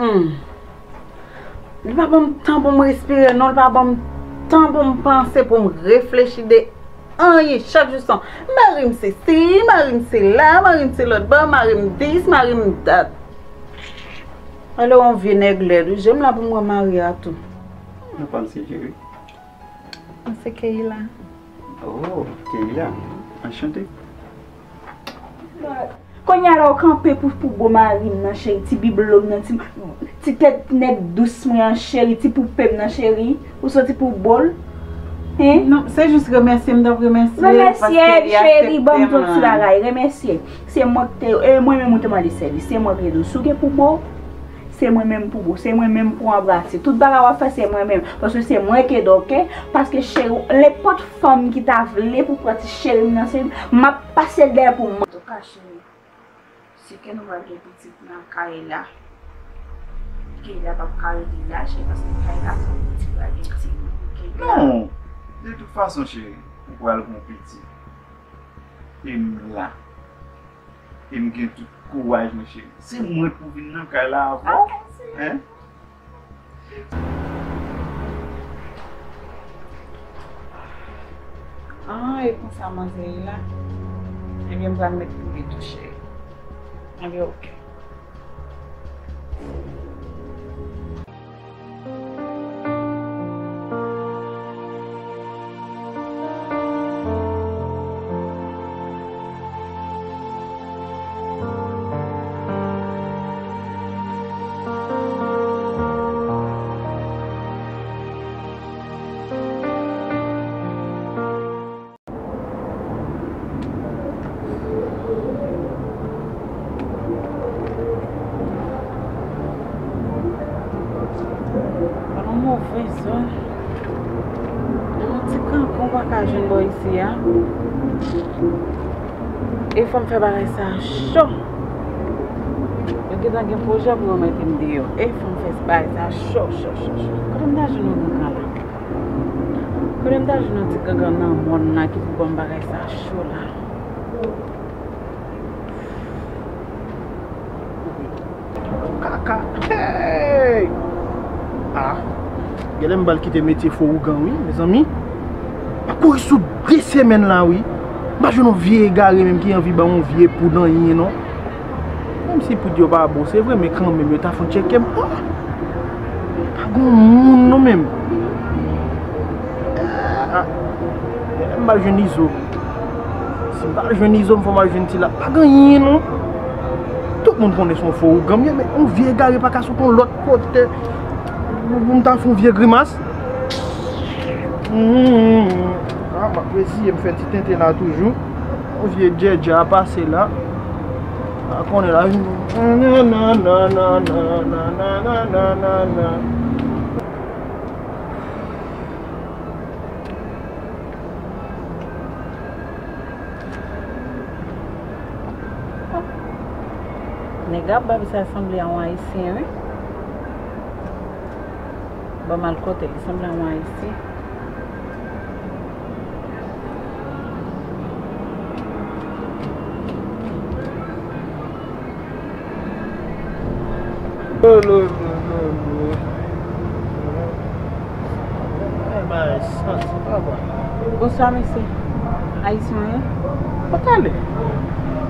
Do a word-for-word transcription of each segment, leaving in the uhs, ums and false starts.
Hmm. Li pa ban m tan pou m respire, non, li pa ban m tan pou m panse, pou m reflechi de anyen. Chak jou se yon, mari m se si, mari m se la, mari m se lòt bò, mari m dis, mari m dat. Alò, yon vye nèg lèd, wi, je m la pou m wè mari a tou. Non, pa m se Jerry. Mwen se Keila. Oh, Keila. Anchante. Kounye a la w kanpe pou, pou bo mari m nan, cheri, ti biblo m nan, ti, ti tèt nèg dous mwen an, cheri, ti poupe m nan, cheri. Ou soti pou bo l? Hein? Non, se jis remèsye m t ap remèsye l paske li aksepte m lan. Remèsye l, cheri, ban m tout ti bagay, remèsye. Se mwen ki te, e mwen menm ou te mande sèvis, se mwen ki te di w, si w gen pou bo, se mwen menm pou bo, se mwen menm pou anbrase. Tout bagay w ap fè, se mwen menm. Paske se mwen ki ede w, oke? Paske cheri, nenpòt fanm ki ta vle pou pran ti cheri m nan, se m ap pase l dèyè pou mwen. Antouka, cheri, si ke nou pral gen pitit nan kay la, Keila p ap ka rete la, cheri, paske kay la se yon pitit, pral gen pitit pou Keila. Non! De tout fason, cheri, ou pral gen yon pitit. E m la. E m gen tout kouraj mwen, cheri. Se mwen pou vin nan kay la avè w. Ok, cheri. Hein? Ah, e konsa manzè ye la? Ebyen, m pral met pou li tou, cheri. Ebyen, ok. Nan yon move zòn, nan yon ti kankou w pa ka jwenn bò isi a. E fò m fè bagay sa cho. Yo gentan gen pwojè pou yo mete m deyò. E fò m fè bagay sa cho, cho, cho, cho. Kote m ta jwenn yon gangan la? Kote m ta jwenn yon ti gangan nan mòn nan ki pou ban m bagay sa cho la? Kaka. Hey! Ah. Genlè m pral kite metye fo ougan, wi, mezanmi. M ap kouri sou de semèn la, wi. M pa jwenn yon vye egare menm ki anvi ban yon vye poud anyen, non. Menm si poud yo pa bon, se vre, men kanmenm, yo ta fon tcheke m. Oh! Pa gen moun, non, menm. Ah. M pral jwenn Izo. Si m pa jwenn Izo, m fò m al jwenn Tila. Pa gen anyen, non. Tout moun konnen se yon fo ougan m ye, men yon vye egare pa ka sot yon lòt kote pou, pou m ta fè yon vye grimas. Hmm. Ah, m ap reziye m fè ti tenten la toujou. Yon vye djèdjè a pase la. A konnen la. Nèg a bab sa sanble a yon ayisyen, wi. Ban m al kote l, li sanble a yon ayisyen. Lo, lo, lo, lo, lo. Ay, bagay santi, papa. Bonswa, mesye. Ayisyen w ye? Bon, talè.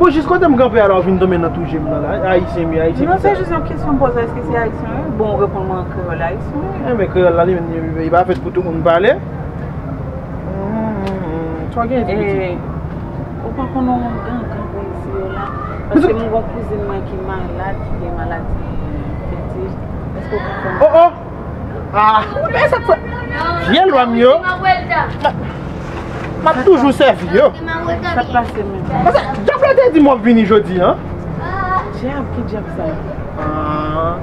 Bon, jis kote m kanpe a la, w vin tonbe nan tou je m nan la. Ayisyen, wi, ayisyen. Non, se jis yon kesyon m poze, èske se ayisyen w ye? Bon, w reponn mwen an kreyòl, ayisyen w ye. Enben, kreyòl la, li menm, li, li pa fèt pou tout moun pale. Hmm, sa w gen, ti pitit? E, ou pa konn yon gangan pou isi yo la? Paske m gon kouzin mwen ki malad, ki gen maladi fetich. Èske w ka fè m... Oh, oh! Ah, ou wè sa k fè? Vye lwa m yo. M ap, m ap toujou sèvi yo. Sa k pase menm? Paske dyab la te di m w ap vini jodi a. Dyab, ki dyab sa? Ah,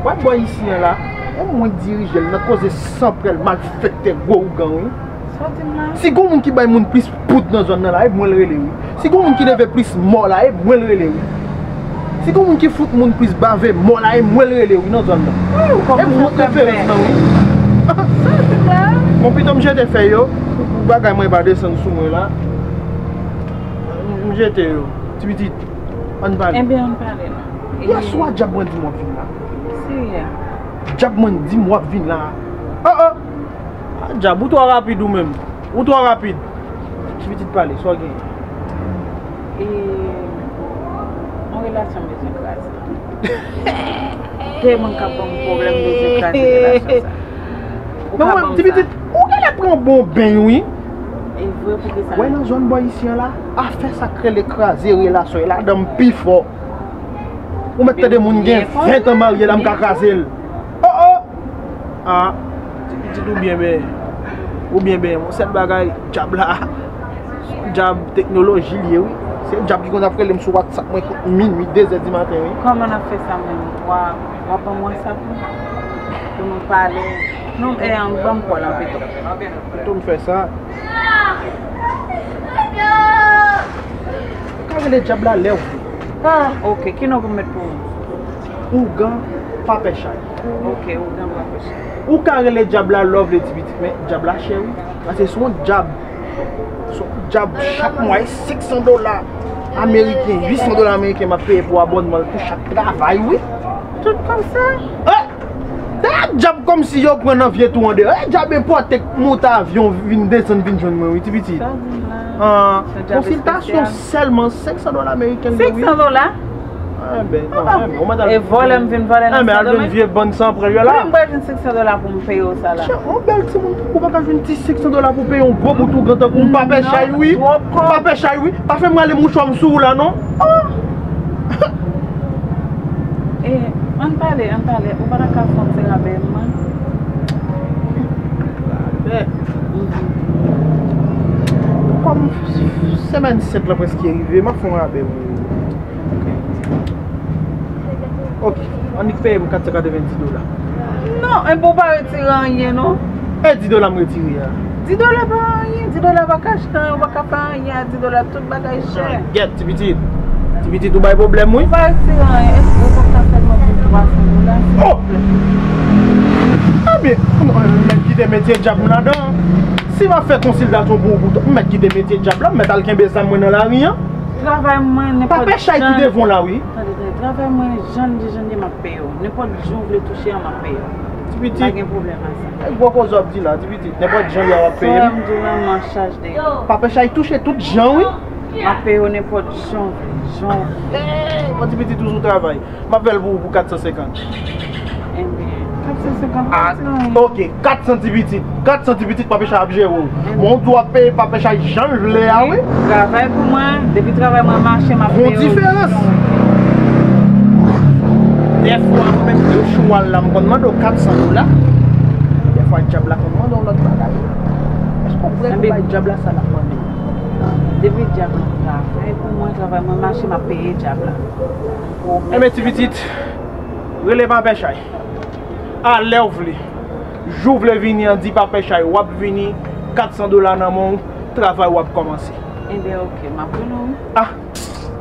w ap bò isi a la. E mwen dirije l nan koze san prèl malfektè gwo ougan, wi. Sa w di m la? Si gon moun ki bay moun plis poud nan zòn nan la, e mwen l rele, wi. Si gon moun ki leve plis mò la, e mwen l rele, wi. Si gon moun ki fout moun plis bave mò la, e mwen l rele, wi, nan zòn nan. E mwen referans nan, wi. Sa w di m la? Bon, pito m jete fèy yo, pou, pou bagay mwen pa desann sou mwen la. M jete yo. Ti pitit, ann pale. Ebyen, ann pale la. Yè swa dyab mwen di m w ap vin la. Si. Djab mwen di m w ap vin la. Oh, oh. Ah, djab, ou twò rapid ou menm. Ou twò rapid. Ti pitit pale, sa w gen? E, yon relasyon m bezwen kraze. Tèlman k ap ban m pwoblèm, m bezwen kraze relasyon sa. Ou ka ban m sa. Men mwen, ti pitit, ou genlè pran bon beny, wi. E vre, poukisa? Wè, nan zòn bò isi a la, afè sa k rele kraze relasyon, e ladan m pi fò. Ou mèt tande moun gen ven tan marye la, m ka kraze l. Oh, oh! Ah, ti pitit ou byen benyen. Ou byen benyen. Yon sèl bagay, djab la, se yon djab teknoloji li ye, wi. Se djab ki konn ap rele m sou WhatsApp mwen kot minui, de zè di maten, wi. Kòman n ap fè sa menm? W a, w a ban m WhatsApp ou? Pou nou pale. Non, e, an, ban m kòl an pito. Pito m fè sa. Ou ka rele djab la lè w vle. Ah, ok. Ki non pou m met pou ou? Ougan Papè Chay. Ok, Ougan Papè Chay. Ou ka rele djab la lè w vle, ti pitit, men djab la chè, wi. Paske se yon djab. Se yon djab, chak mwa, e senk san dola ameriken, uit san dola ameriken m ap peye pou abònman l pou chak travay, wi. Tout konsa? Eh! Dayè, djab kòmsi yo pran nan vye tou an deyò. Eh, djab enpòte k monte avyon, vin desann, vin jwenn mwen, wi, ti pitit. Sa w di m la? Ah, se djab konsiltasyon espesyal. Sèlman senk san dola ameriken, wi. Senk san dola? Enben, non, enben, ou mèt al. E vòlè m vin vòlè nan senk san dola? Enben, al jwenn vye bann san pran yo la. Kote m pral jwenn senk san dola pou m peye w sa la? Tchè, yon bèl timoun tankou w pa ka jwenn ti senk san dola pou peye yon gwo bout ougan tankou m, Papè Chay, wi. Non, twòp kòb. Papè Chay, wi. Pa fè m rale mouchwa m sou ou la, non. Oh! E, ann pale, ann pale. Ou pa ta ka fè yon ti rabè mwen? Rabè? Mhm. Kòm semèn sèt la prèske rive, m ap fè yon rabè pou ou. Ok. Ok. Annik peye m kat san katrevenndis dola. Non, enben ou pa retire anyen, non. E dis dola m retire a? Dis dola pa anyen, dis dola pa ka achte anyen, ou pa ka fè anyen a dis dola, tout bagay chè. Gèt, ti pitit. Ti pitit, ou bay pwoblèm, wi. Ou pa retire anyen, èske ou pa ka fè mwen pou twa san dola, silvouplè? Oh! Ebyen, non, m mèt kite metye djab m ladan. Si m ap fè konsiltasyon pou ou, pou m mèt kite metye djab la, m mèt al kenbe zam mwen nan lari a. Travay mwen, nenpòt jan. Papè Chay ki devan w la, wi. Tande, tande, travay mwen, jan l ye, jan l ye, m ap peye w. Nenpòt jan w vle touche a, m ap peye w. Ti pitit. Pa gen pwoblèm ak sa. E gwo koze w ap di la, ti pitit. Nenpòt jan w ap peye m. Sa m di w la, m an chaj de yo. Papè Chay touche tout jan, wi. M ap peye w nenpòt jan w vle, jan w vle. Ey, bon, ti pitit ou sou travay. M ap fè l pou ou pou kat san senkant. Enben, kat san senkant, ah, pa ti anyen. Ok, kat san ti pitit. Kat san ti pitit, Papè Chay ap jere w. Enben. Bon, ou tou ap peye Papè Chay jan l vle a, wi. Travay pou mwen, depi travay mwen mache, m ap peye w. Gon diferans. Dèfwa, mwen menm, yon chwal la, m konn mande w kat san dola. Dèfwa, djab la konn mande w lòt bagay. Èske w prè pou bay djab la sa l ap mande? Depi djab la travay pou mwen, travay mwen mache, m ap peye djab la. Enben, ti pitit, rele Papè Chay. A lè w vle. Jou w vle vini an, di Papè Chay, w ap vini, kat san dola nan men w, travay w ap kòmanse. Enben, ok, m ap rele w. Ah,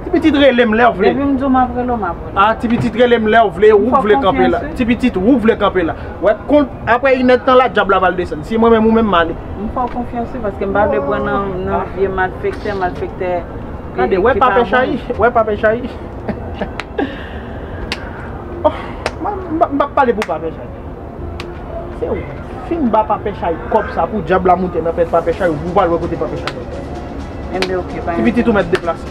ti pitit, rele m lè w vle. Depi m di w m ap rele w, m ap rele w. Ah, ti pitit, rele m lè w vle, ou k vle kanpe la. Ti pitit, ou k vle kanpe la. Wè, kont, apre inèdtan la, djab la pral desann. Si mwen menm ou menm, m ale. M fè w konfyans, wi, paske m pa vle pran nan, nan vye malfektè, malfektè. Gade, wè Papè Chay, wè Papè Chay. Oh, m, m, m p ap pale pou Papè Chay. Se ou. Fin ba Papè Chay kòb sa pou djab la moute nan tèt Papè Chay, ou pral wè kote Papè Chay. Enben, ok, pa gen pwoblèm. Ti pitit ou mèt deplase.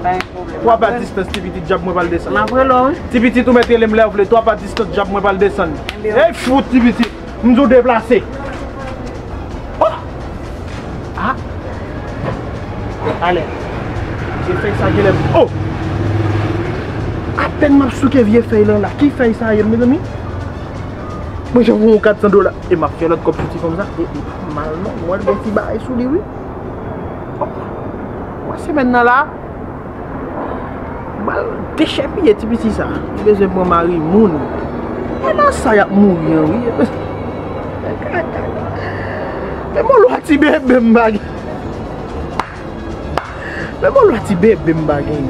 Pa gen pwoblèm. Twa pa distans, ti pitit, djab mwen pral desann. M ap rele w, wi. Ti pitit ou mèt rele m lè w vle, twa pa distans, djab mwen pral desann. Enben, ok. Ey, fout, ti pitit. M di w deplase. Oh! Ah! Alè. Vye fèy sa genlè. Oh! Apèn m ap souke vye fèy lan la. Ki fèy sa ye, mezanmi? Mwen jan voye yon kat san dola. E m ap fè lòt kòb sou ti fanm sa. E, e, mal non. Mwen wè l gen ti bagay sou li, wi. Oh! Wè semèn nan la. Bal dechèpiye ti piti sa. Li bezwen pran mari moun. E nan sa y ap mouri an, wi. Men molwa ti bebe m pa gen. Men molwa ti bebe m pa gen.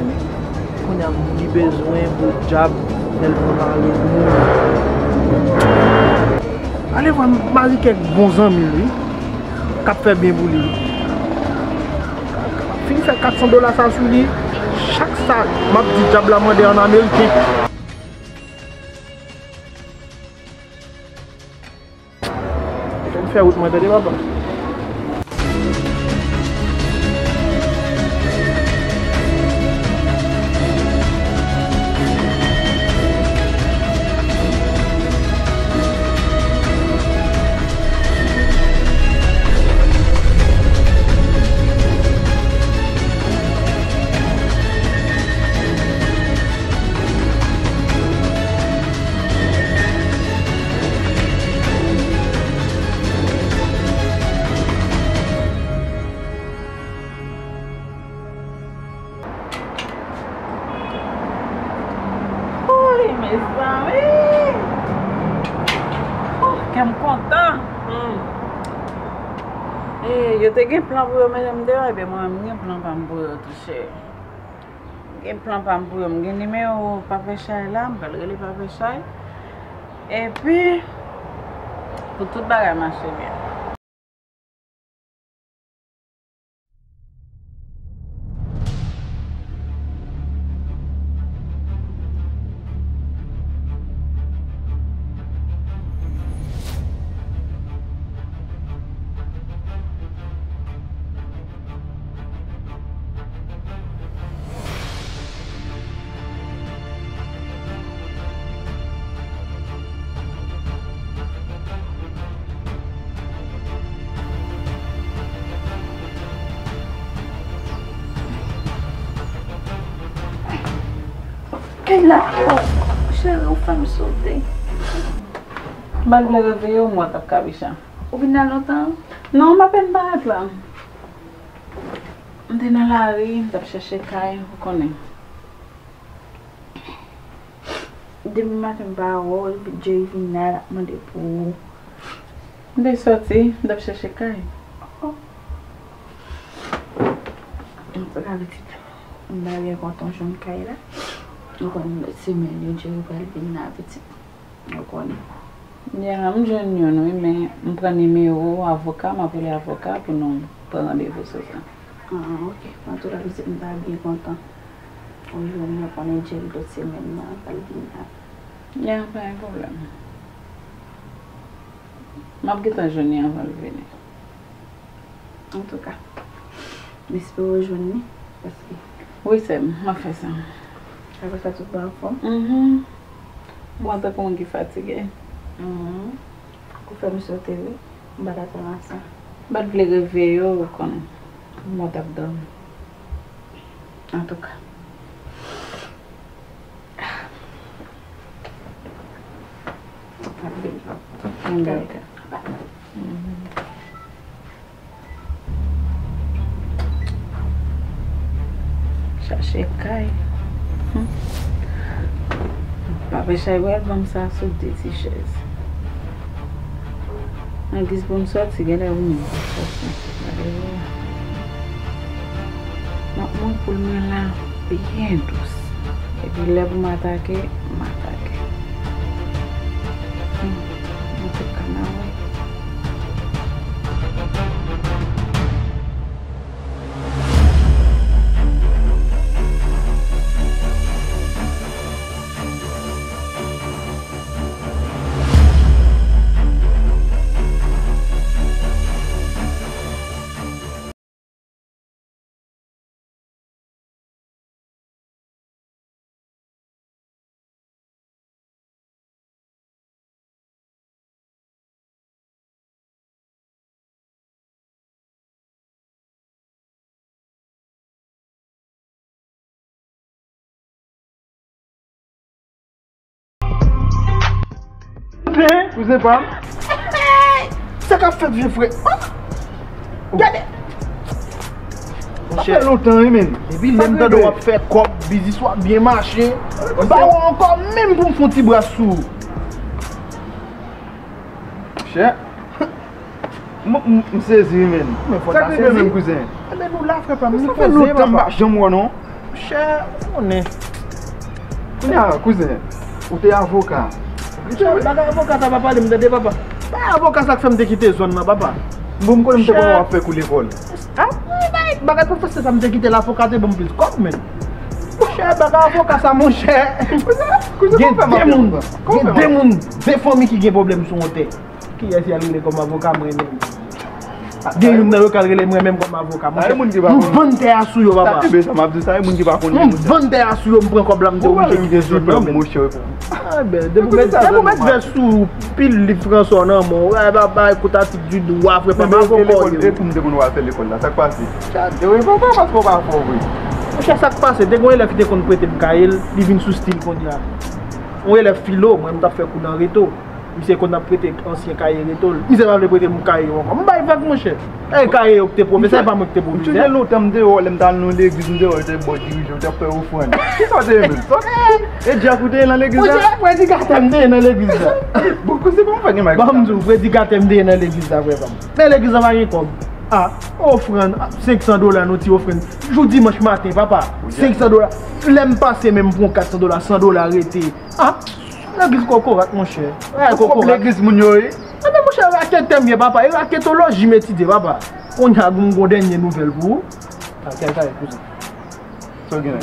Kounye a li bezwen pou djab fè l pran mari moun. Ale vwa mari kèk bon zanmi l, wi. K ap fè byen pou li. Fin fè kat san dola sa sou li. Chak sa m ap di djab la mande an ameriken. Fè wout mwen, tande, papa. Woy, mezanmi! Oh, kè m kontan! Hmm. Eh, yo te gen plan pou yo mete m deyò, ebyen mwen menm, m gen plan pa m pou yo tou, cheri. M gen plan pa m pou yo. M gen nimewo Papa Chay la, m pral rele Papa Chay. Epi, pou tout bagay mache byen. Kayla, oh, cheri, ou fè m sote. M pa t vle reveye w, mwen t ap kabicha. Ou vin la lontan? Non, m apèn parèt la. M te nan lari, m t ap chèche kay, ou konnen. Depi maten m pa wè w, epi Jerry vin la, l ap mande pou ou. M te sòti, m t ap chèche kay. Oh. Antouka, pitit, m ta byen kontan jwenn kay la. Ou konn lòt semèn yo, Jerry pral vin la, pitit. Ou konnen. Ya, m jwenn youn, wi, men m pran nimewo avoka, m ap rele avoka pou nou pran randevou sou sa. Ah, ok. Antouka, pitit, m ta byen kontan ou jwenn mwen, konnen Jerry lòt semèn nan pral vin la. Ya, pa gen pwoblèm. M ap gentan jwenn li anvan l vini. Antouka, m espere w jwenn li, paske... Wi, sè m, m ap fè sa. Apre sa, tout bagay anfòm? Mhm. M wè w tankou moun ki fatige. Mhm. Ou fè m sote, wi. M pa t atann a sa. M pa t vle reveye w, ou konn. Mwen t ap dòmi. Antouka. Kenbe w. Mhm. Chache kay. Hmm. Papa Chay pral ban m sa sou de ti chèz. Nan lis pou m sòti, genlè ou menm pou sòti. Gade yo. M ap mwen poul mwen la byen dous. Epi lè pou m atake, m atake. Hmm, m te ka nan wè. Kouzen pa m. Sa k ap fèt, vye frè? Oh! Gade! Sa fè lontan, wi, men. Depi lè m tande w ap fè kòb, biznis w ap byen mache. M pa wè w ankò menm pou m fè yon ti bras sou ou. Chè. M, m, m sezi, wi, men. Men fò ta sezi. Sa k rive menm, kouzen? Enben, nou la, frè pa m, nou poze, papa. Sa fè lontan m pa janm wè w, non. Monchè, ou konnen. Kounye a, kouzen, ou te avoka. Monchè, bagay avoka sa pa pale m, tande, papa. Bagay avoka sa k fè m te kite zòn nan, papa. Bon, m konnen m te konn wè w ap fè kou lekòl. Ah, wi, bagay, bagay pwofesè sa m te kite l, avoka te ban m plis kòb, men. Monchè, bagay avoka sa, monchè. Gen de moun, gen de moun, de fanmi ki gen pwoblèm sou yon tè. Kiyès y al rele kòm avoka? Mwen menm. Gen youn nan yo k al rele mwen menm kòm avoka. Monchè, m vann tè a sou yo, papa. M vann tè a sou yo, m pran kòb la, m dewouje kite sou pèmèt. Ah, ben, depi w met, depi w met vès sou pil liv franse w nan men w, papa, ekout atik di dwa, frè, papa, avoka w ye. E pou m te konn w al fè lekòl la, sa k pase? Chat, yo, e papa, paske w pa fò vre. Monchè, sa k pase? Te gen yon elèv ki te konn prete m kaye l, li vin sou stil kounye a. Yon elèv filo, mwen, m t ap fè kou nan reto. Misye konn ap prete ansyen kaye reto l. Misye pa vle prete m kaye yo ankò. M bay vag, monchè. E kaye yo ki te pwofesè, e pa mwen ki te pwofesè. M sonje lontan m deyò, lè m t al nan legliz, m deyò, yo te ba w dirije, yo te ap fè ofrann. Kisa w te ye menm? E dyak ou te ye nan legliz la? Monchè, predikatè m te ye nan legliz la. Bon, koze pa m fè gen mal. Ban m di w, predikatè m te ye nan legliz la, frè pa m. Men legliz la pa gen kòb. A, ofrann, a, senk san dola, nou ti ofrann. Jou dimanch maten, papa, senk san dola. Lè m pase menm pou yon kat san dola, san dola rete. A, legliz kokorat, monchè. Bagay kokorat. Legliz moun yo ye. Enben, monchè, raketè m ye, papa. E raketoloji m etidye, papa. Kounye a, m gon dènye nouvèl pou ou. A, kèl kay, kouzen. Sa w gen la?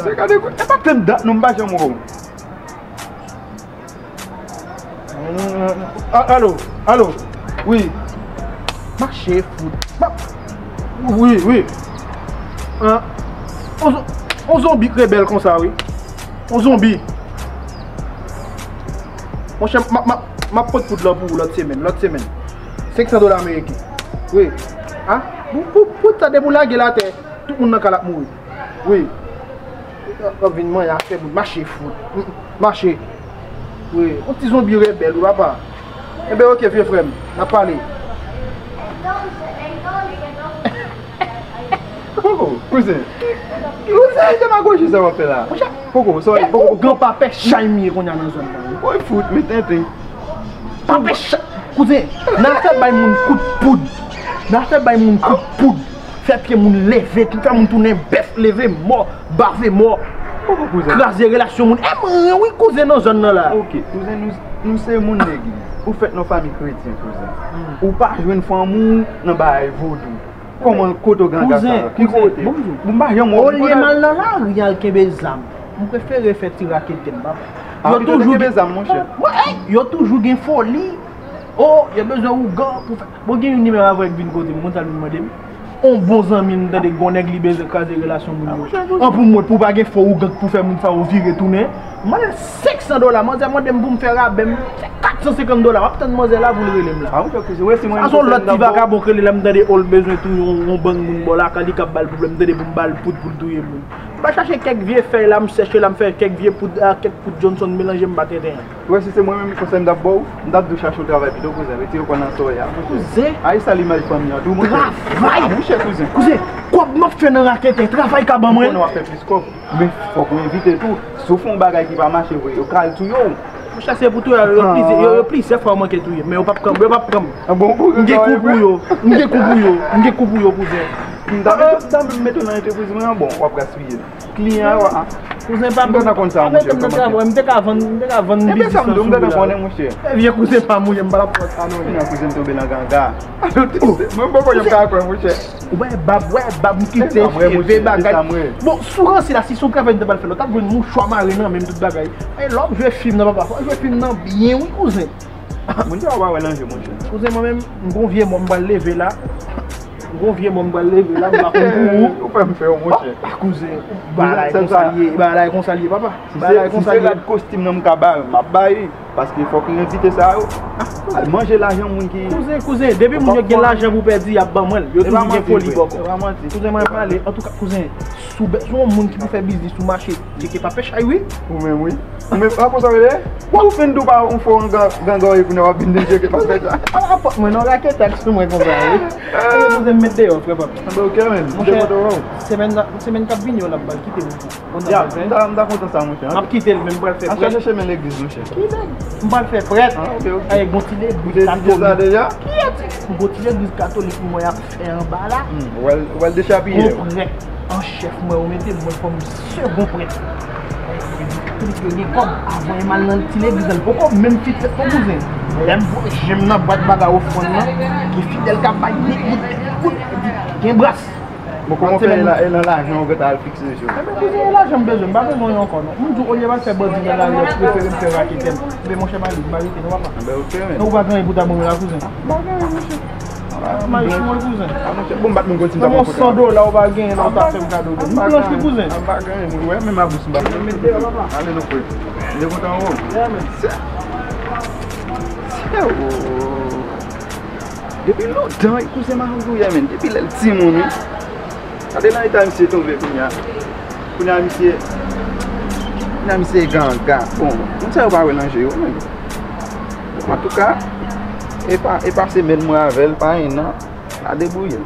Se gade kou, e pa tann dat non, m pa janm wè w. A, alo, alo, wi. Mache fout. Ma, wi, wi. An, on, on zonbi k rebèl konsa, wi. On zonbi. Monchè, m, m, m ap pot poud lan pou ou lòt semèn, lòt semèn. Senk san dola ameriken. Wi. A, pou, pou, pou sa, depi w lage l atè, tout moun nan kay la ap mouri. Wi. W ap vin manyen afè moun. Mache fout. M, m, mache. Wi. On ti zonbi rebèl, wi, papa. Enben, oke, vye frè m. N ap pale. Koko, kouzen. Kouzen, demagoji sa w ap fè la. Koko, sòri, koko. Ougan pa pè chay m ye kounye a nan zòn nan, wi. Woy fout, men tenten. Pa pè chay. Kouzen, nan afè bay moun kout poud. Nan afè bay moun kout poud. Fè pye moun leve, tou fè moun tounen bèf, leve mò, bave mò. Koko, kouzen. Kraze relasyon moun. E mwen, wi, kouzen nan zòn nan la. Oke, kouzen, nou, nou se moun legliz. Ou fèt nan fanmi kretyen, kouzen. Ou pa jwenn fanmi w nan bagay vodou. Kòman, kote w gen ganga sa yo? Ki kote? Bon, m pa janm wè w. Olye m al nan lari al kenbe zam, m prefere fè ti raketè m, papa. Yo toujou kenbe zam, monchè. Yo toujou gen foli. O, yo bezwen ougan pou fè. Bon, gen yon nimewo avè k vin kote m, konn sa l vin mande m. On bon zanmi m, tande, gon nèg li bezwen kraze relasyon moun yo. An pou mwen, pou pa gen fo ougan pou fè moun sa yo vire tounen. M mande l senk san dola, manzè mande m pou m fè rabè m, se kat san senkant dola, m ap tann manzè la pou l rele m la. A, monchè, kouzen, wè si mwen menm. Sa se yon lòt ti vakabon k rele la, m tande, o, l bezwen touye yon, yon bann moun bò lakay li k ap ba l pwoblèm, m tande pou m ba l poud pou l touye moun. M al chache kèk vye fèy la, m sèche la, m fè kèk vye poud, a, kèk poud Johnson melanje m ba tenten an. Ou wè, si se mwen menm, konsèy m t ap ba w, m t ap di w chache yon travay pito, kouzen, retire kò nan sòy a, monchè. Kouzen? Ay, sal imaj fanmi an tou, monchè. Travay! A, monchè, kouzen. Kouzen, kòb m ap fè nan raketè, travay ka ban mwen. M konnen w ap fè plis kòb, men fòk ou envite tou. Si w fè yon bagay ki pa mache vre, yo ka al touye w. Monchè, se pou touye yo, yo plizyè, yo, yo plizyè fwa yo manke touye m, men yo p ap pran m, yo p ap pran m. M gen kou pou yo, m gen kou pou yo, m gen kou pou yo, kouzen. M ta menm mete w nan antrepriz mwen an, bon, w ap gaspiye l. Kliyan yo, a. Kouzen pa m, pa mete m nan travay, m te ka vann, m te ka vann biznis lan sou ou la. E vye kouzen pa mouye m, m pa t ap fè sa non. Kouzen tonbe nan ganga. Mwen poko janm ka kwè, monchè. Ou wè bab, wè bab m kite cheve bagay. Bon, sou ranse la, si se yon travay m ta pral fè la, w t ap jwenn mouchwa mare nan men m, tout bagay. E lè w ap jwe fim nan, papa, fò w jwe fim nan byen, wi, kouzen. Moun sa yo pa wè nan je, monchè. Kouzen, mwen menm, m gon vye mò m pral leve la. M gon vye mò m pral leve la, m pa konn pou ou. Ou fè m fè w, monchè. Ah, kouzen, bagay la e konsa l ye, bagay la e konsa l ye, papa. Bagay la e konsa l ye. Si se rad kostim nan m ka ba yo, m ap ba yo. Paske fòk yo envite sa yo. Al manje lajan moun ki. Kouzen, kouzen, depi moun yo gen lajan pou pèdi, y ap ban mwen l. Yo toujou gen foli bòkò. E pa manti, frè. E pa manti. Kouzen, mwen pale. Antouka, kouzen, si w bezwen yon moun ki pou fè biznis sou mache, tcheke pa pè chay, wi. Ou menm, wi. Ou menm, a konsa w rele? Ou fin di w pa yon fo ganga w ye kounye a w ap vin di tcheke pa pè chay. Ala pòt mwen non, raketè sou mwen konsa, wi. Kouzen, m met deyò, frè pa m. Anben, oke, men. Monchè, semèn, semèn k ap vini yo la, m pral kite m. Ya, m ta, m ta kontan sa, monchè. M ap kite l, men m pral fè prèt. An chache chemen legliz, monchè. Ki legliz? M pral fè prèt. Ah, ok, ok. Ay, gon ti legliz katolik. Ou te di sa deja? Kiyès? Gon ti legliz katolik mwen ap fè anba la. Hmm, ou pral, ou pral dechapiye. Gon prèt an chèf mwen, ou mete mwen kòm segon prèt. Katolik yo gen kòb, avan e m al nan ti legliz la, l poko menm fèt fèt non, kouzen. Lè m voye je m nan bwat bagay ofrann nan, gen fidèl k ap bay, bout, bout, bout, gen bras. Bon, kòman fè e la, e nan lajan ou gentan al fikse je w? Enben, kouzen, e lajan m bezwen, m pa bezwen yon ankò non. M di w, olye m al fè bandi nan lari a, ou prefere m fè raketè m. Enben, monchè, m ale, m pa rete non, papa. Enben, ok, men. Non, ou pa gen anyen pou ta ban mwen la, kouzen. M pa gen anyen, monchè. M al sou mwen, kouzen. Ah, monchè, bon, m bat moun konn si m ta pran kòb. San dola ou pa genyen la, ou ta fè m kado de. M blanch wi, kouzen. M pa gen anyen, moun. Wè, men m a bous m pa. Mete la, papa. Ale, nou frè. M te kontan wè w. Yeah, man. Depi lontan, wi, kouzen Mario Guillermin, depi lè l timoun, wi. Gade nan eta misye tonbe kounye a. Kounye a misye, kounye a misye ganga. Bon, moun sa yo pa wè nan je yo, men. Antouka, e pa, e pa semèn mwen avè l, pa en an, la debouye l.